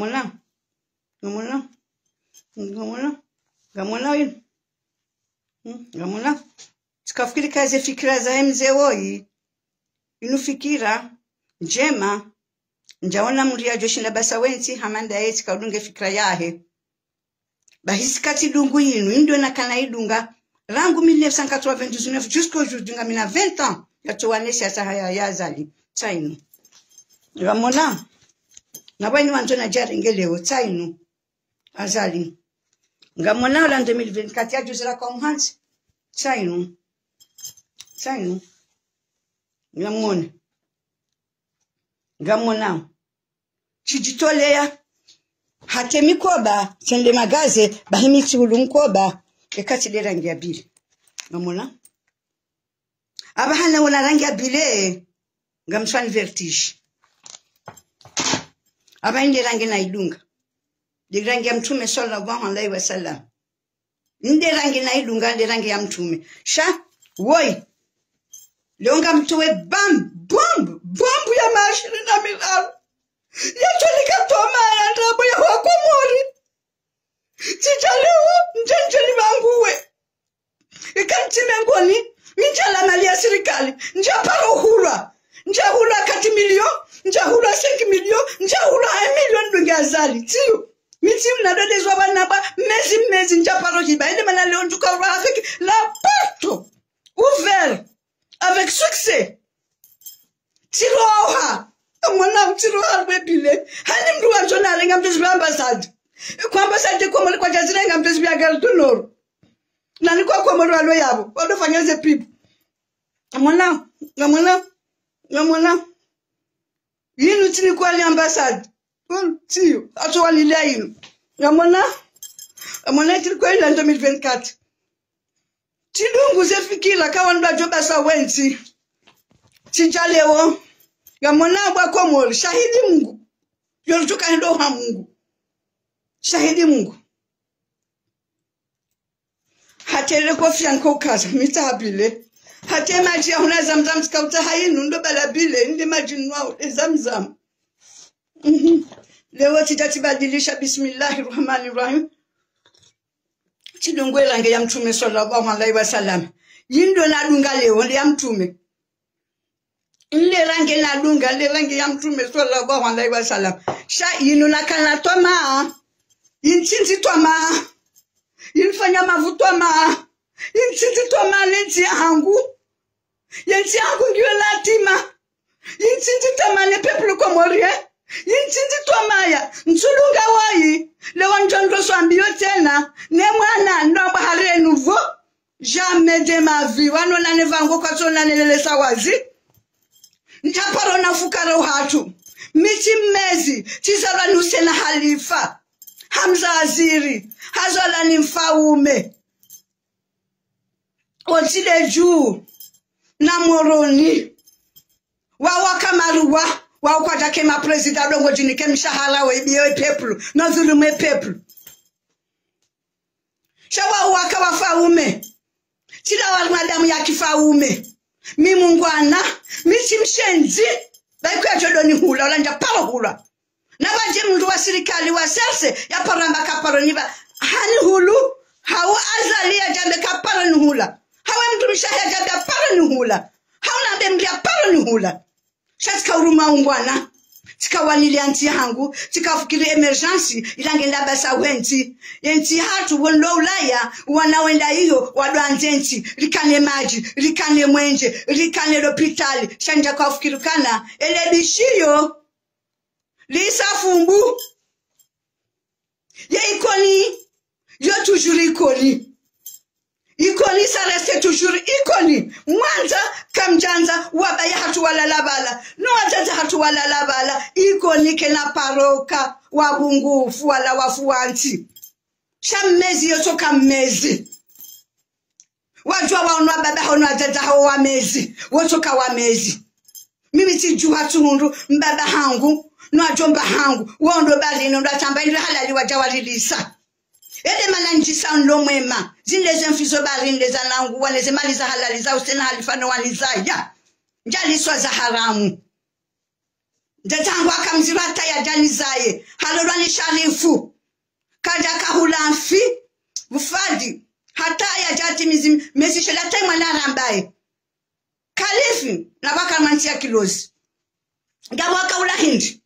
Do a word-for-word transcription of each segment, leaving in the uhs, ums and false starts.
Ngamwona? Ngamwona? Ngamwona? Ngamwona yinu? Hmm, ngamwona? Tsikafikiri ka ze fikira zahe mze woyi. Yinu fikira ndjema. Ndjaona mndru yadjoshinda basa wentsi, hama ndaye tsika udunge fikira yahe. Bahi tsikatsi dungu yinu, yinu ndo nakana idunga. Rangu mille neuf cent quatre-vingt-dix-neuf, jusqu'aujourd'hui, ngamina vingt ans. Yatsowa ne siasa haya ya Azali. Tsa yinu. Ngamwona? Na bwa yinu wandzo nadjarenge leo. Tsa yinu. Azali. Ngamwona ola deux mille vingt-quatre yadjuzira kwa muhantsi. Tsa yinu. Tsa yinu. Ngamwona. Ngamwona. Tsidjitoleya. Hata mikoba, tsende magaze, bahi mi tsihulu mkoba. Eka tsi nde rangi ya bile. Ngamwona? Apvaha nawona rangi ya bile, ngamswani vertige. Apvaha nde rangi naidunga. Nde rangi ya Mtrume swallallahu alayhi wa sallam. Nde rangi naidunga, nde rangi ya Mtrume. Sha, woyi. Leo ngamtowe bam, bombe, bombe ya maashirini na miraru. Yatsonika toma ya ndrabo ya Wakomori. Tsidja leo, ndje ndje ni banguwe. Ika ntsi mengoni, mi ndjala mali ya sirikali, ndjaparo hulwa, ndjahulwa quatre millions, ndjahulwa cinq millions, ndjahulwa un million dunge Azali. Tsiyo, mi tsi mna dodezwa bana ba, mezi, mezi, ndjaparo hiba. Ende mana leo ndjuka hulwa avec la porte ouverte, avec succès. Tsiroha. Mwana, tsiroha rwe bile. Hani mndru wandzo narenga mndru zibya ambassade. Kwa ambassade Komori kwadjazirenga mndru zibya Gare du Nord. Nani kwa Komori walo yapvo, walo fanya ze pub. Ngamwona, ngamwona, ngamwona. Yinu tsini kwa li ambassade. Hmm, tsiyo, atso wanilia yinu. Ngamwona, ngamwona tsini kwa yinu deux mille vingt-quatre. Tsidungu ze fikira ka wandru wadjo basa wentsi. Tsidja leo. Ngamwona bwa Komori. Shahidi Mungu. Yo lutuka hendo ha Mungu. Shahidi Mungu. Hata le kofi yanko kaza, mi tsaha bile. Hata madji ya huna Zamzam tsika utsaha yinu, ndo bala bile, nde madji nwao, e Zamzam. Mhm. Leo tsidja tsibadilisha, bismillahir rahmanir rahim. Tsidungu e rangi ya Mtrume swallallahu alayhi wa sallam. Yinu ndo nadunga leo, nde ya Mtrume. Nde rangi nadunga, nde rangi ya Mtrume swallallahu alayhi wa sallam. Sha yinu nakana twamaa. Yinu tsindzi twamaa. Yinu fanya mavu twamaa. Yinu tsindzi twamaa ne ntsi yahangu. Ye ntsi yahangu ngiyo latima. Yinu tsindzi twamaa ne peuple comorien. Yinu tsindzi twamaa ya. Ntsulunga woyi. Leo ndjo ndro swambiyo tsena. Ne mwana, ndo amba hari enu pvo. Jamais de ma vie. Wano nane pvangu kwatso nane lelesa wazi. Ndjaparo na fukara uhatru. Mi tsi mmezi, tsizalwa ni Hussein Halifa. Hamza Aziri, hazalwa ni Mfaume. Otsi le dju, na Moroni. Wa waka maruwa, wa ukwadja ke ma président dongo djinike mishahara we ibiye we peuple, no dhulumu e peuple. Sha wa uwaka wa Mfaume. Tsila wa mwanadamu ya Kimfaume. Mi mungwana, mi tsi mshenzi. Bayi kwe djo ndo nihula, wala ndjaparo hulwa. Na wadje mndru wa sirikali wa serse, yaparo amba kaparo nipva. Hani hulu, hau Azali yadjambe kaparo nihula. Hawe mndru mshe yadjambe kaparo nihula. Hau nambe mndru yaparo nihula. Sha tsika uruma ungwana. Tsika wanilia ntsi yahangu. Tsika fikiri émergence. Ila ngenda basa wentsi. Yentsi yahatru wendo Ulaya. Wana wenda iyo. Wadwandze ntsi. Rikane madji. Rikane mwenje. Rikane lopitali. Sha ndjaka ufikiri kana. Ele bishiyo. Lisa fumbu. Ye Ikoni, yo toujours Ikoni. Ikoni, ça reste toujours Ikoni. Mwandza, kamdjandza, wababa yahatru walala pvala. No wadzadze hatru walala pvala. Ikoni kena paroka, wa bungufu, wala wafu wantsi. Sha mmezi, yo tsoka mmezi. Wadjuwa waono wababa hawo no wadzadze hawo wamezi, wotsoka wamezi. Mimi tsidjuha tsuhundru, mbaba hangu, no wadjomba hangu, wondo bari no ndo atsamba indri halali wadja walilisa. Ele mana ndjisa nlo mwema, zindre ze mfi zo bari ndre za nangu, wane ze mali za halali za Hussein Halifa no wanizaya. Ndjaliswa za haramu. Ndze tangu aka mdziro hata yadja nizaye. Halolwa ni Sharifu. Kadja kahula mfi. Ufadi. Hata yadja timizi mezi shela taimwa na rambaye. Kalifi, na pvaka mwa ntsi ya kilozi. Ngapvo aka hula hindri.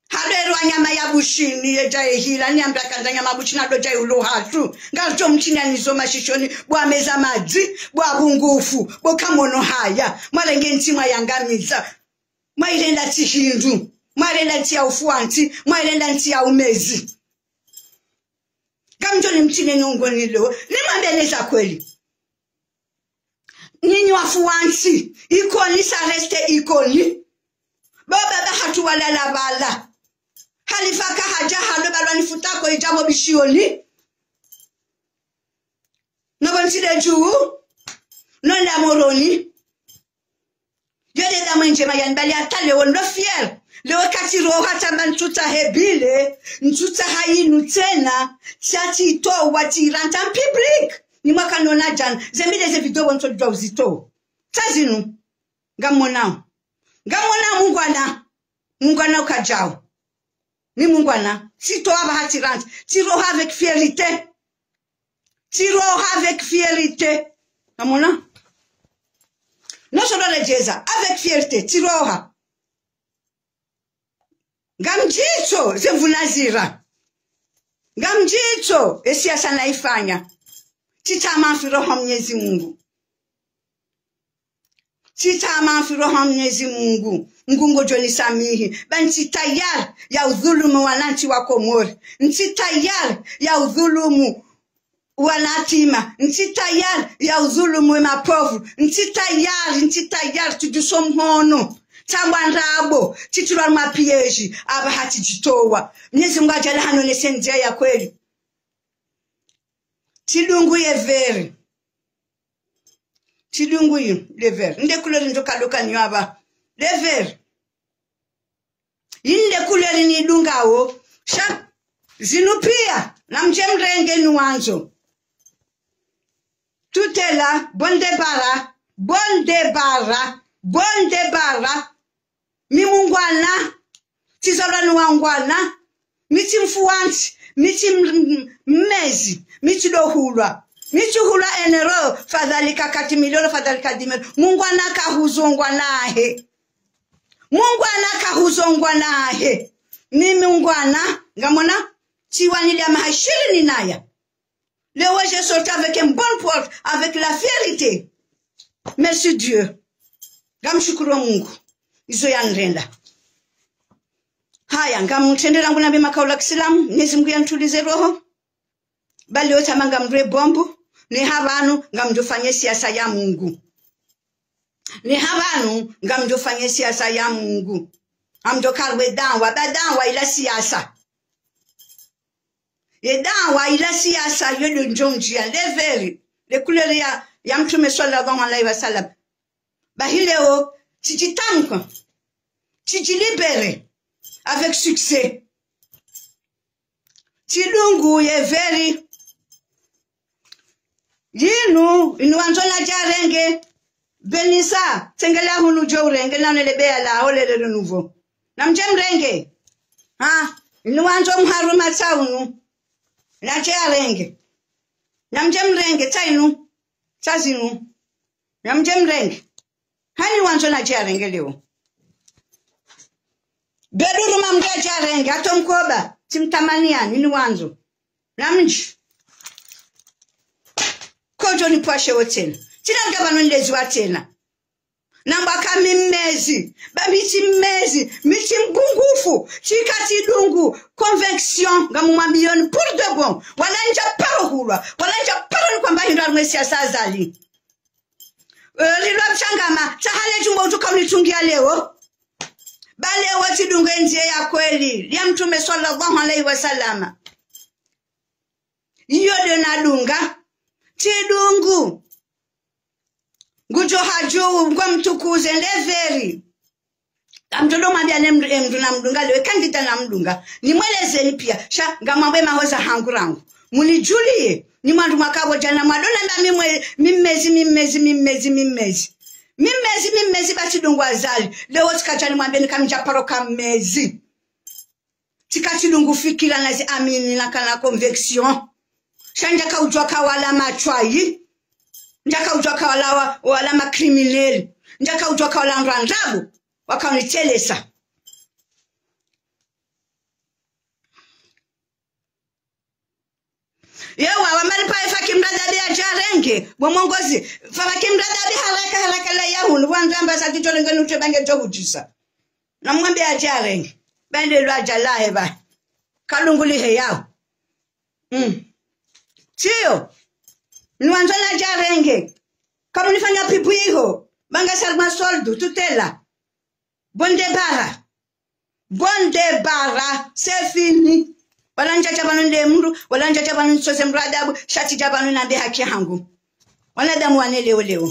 Halolwa nyama ya bushini, yedja yehila, ni ambia kandza nyama bushini, ndo dja yulo hatru. Ngaridjo mtsina nizo mashishoni, bo ameza madzi, bo abungufu, bo kamono haya. Mwarenge ntsi mwayangamiza. Mwairenda ntsi hindru. Mwairenda ntsi ya ufuantsi, mwairenda ntsi ya umezi. Ngamdjo ni mtsine nongoni leo. Nimwambieni za kweli. Nyinyi wafuantsi, Ikoni, ça reste Ikoni. Bo baba hatru walala pvala. Halifa kahadja halo balwa nifutako idjabo bishioni. Nobo ntsi de dju, nonda Moroni. Yo de damu ndjema yani bali hata leo ndo fier. Leo kati roha tamba ntsutsaha bile, ntsutsaha yinu tsena, tsatsi towa tsirantsi en public. Ni mwaka nona djana, ze mile ze video bo ntso djwa uzitowa. Tsa zinu, ngamonao. Ngamonao mungwana, mungwana ukadjao. Ni mungwana, tsitowa pvaha tsirantsi, tsiroha avec fierté. Tsiroha avec fierté. Ngamona? Nosolo redjeza, avec fierté, tsiroha. Ngamdjitso, ze mvuna zira. Ngamdjitso, e siasa naifanya. Tsitsaha mfi roho Mnyezi Mungu. Tsitsaha mfi roho Mnyezi Mungu. Mungu ngodjo nisamihi. Ba ntsi tayari ya udhulumu wanantsi wa Komori. Ntsi tayari ya udhulumu wanayatima. Ntsi tayari ya udhulumu we mapauvre. Ntsi tayari, ntsi tayari, tsidjuso mhono. Tsamba ndrabo, tsitrilwa mapiège, apvaha tsidjitowa. Mnyezi Mungu adjaanlie hanonese ndzia ya kweli. Tsidungu ye vert. Tsidungu yi, le vert. Nde couleur ndjo kaduka nyo apva. Le vert. Yi nde couleur nidungao. Sha, zinu pia, namdje mrenge ni wandzo. Tutela, bon débarras, bon débarras, bon débarras. Mi mungwana, tsizalwa ni wangwana, mi tsi mfuantsi, mi tsi m-, m-, mmezi, mi tsi dohulwa, mi tsi hulwa enero, fadhalika kati miliyoni, fadhalika dimero. Mungwana kahuzo ngwanahe. Mungwana kahuzo ngwanahe. Mi mungwana, ngamona, tsiwanilia maha shirini naya. Leo je sorti avec une bonne porte, avec la fierté. Merci Dieu. Ngamshukuru Mungu. Izo yanirenda. Haya, ngamtrendela ngu nambe makaula kisilamu, Mnyezi Mungu yanitulize roho. Bali leo tsamba ngamre bombu, ni hapvanu ngamdjofanye siasa ya Mungu. Ni hapvanu ngamdjofanye siasa ya Mungu. Ngamdjo karwe dawa, ba dawa ila siasa. Ye dawa ila siasa yo ndo ndjo ndjia, le vert, le couleur ya, ya Mtrume swallallahu alayhi wa sallam. Bahi leo, tsidjitamka, tsidjilibéré, avec succès. Tsidungu ye vert. Yinu, yinu wandzo nadje yarenge. Benisa, tsengelea hunu djo urenge, na unele beya laho lele le nouveau. Namdje mrenge. Ha, yinu wandzo mharuma tsa unu. Nadje yarenge. Namdje mrenge, tsa yinu. Tsa zinu. Namdje mrenge. Hani wandzo nadje yarenge leo. Beduru mamdje yarenge, hata mkoba, tsimtamaniani, ni wandzo. Namdji. Kodjo nipvwashe wo tsena. Tsina mdja pvanu nilezi wa tsena. Namba ka mi mmezi, ba mi tsi mmezi, mi tsi mbungufu, tsika tsidungu, conviction, ngamumwambiyoni, pour de bon. Wala ndja paro hulwa, wala ndja paro nikwamba hindru harumwa siasa Azali. Eh, lilwa mshangama, tsahale djumbo utuka unitungia leo. Ba leo tsidungu ye ndzia ya kweli, ya Mtrume swallallahu alayhi wa sallama. Iyo ndo nadunga. Tsidungu. Ngudjo hadju, ngwa mtukuze, le vert. Ngamdjo mwambia ne mdru, e mdru namdunga, leo candidat namdunga. Nimwelezeni pia, sha ngamwambe mahoza hangu rangu. Munidjuliye, ni mwandru mwakapvo djana mwadona nda mi mwe, mi mmezi, mi mmezi, mi mmezi, mi mmezi. Mi mezi, mi mezi ba tsidungu Azali. Leo tsikadja nimwambieni kamdja paro ka mezi. Tsika tsidungu fikira na zi amini na kana conviction. Sha ndjaka udjuwa ka wala matswayi. Ndjaka udjuwa ka wala wa, wala ma criminel. Ndjaka udjuwa ka wala ndrabo. Waka unitelesa. Yewa, wamalipa ye Faki Mradabi yadje yarenge, bo mwongozi. Faki Mradabi haraka, haraka la yahunu, wandamba sa titolenge nutwe bange djo hudjisa. Na mwambe yadje yarenge. Bende lwadja lahe ba. Kalungu lihe yawo. Mm. Tsiyo. Nwandzo nadje yarenge. Kamunifanya pipu iho. Banga sarma soldu, tutela. Bon départ. Bon départ. C'est fini. Wala ndjadja pvanu nde mndru, wala ndjadja pvanu ntsoze mradabu, sha tsidja pvanu nambe haki hangu. Wanadamu wane leo leo.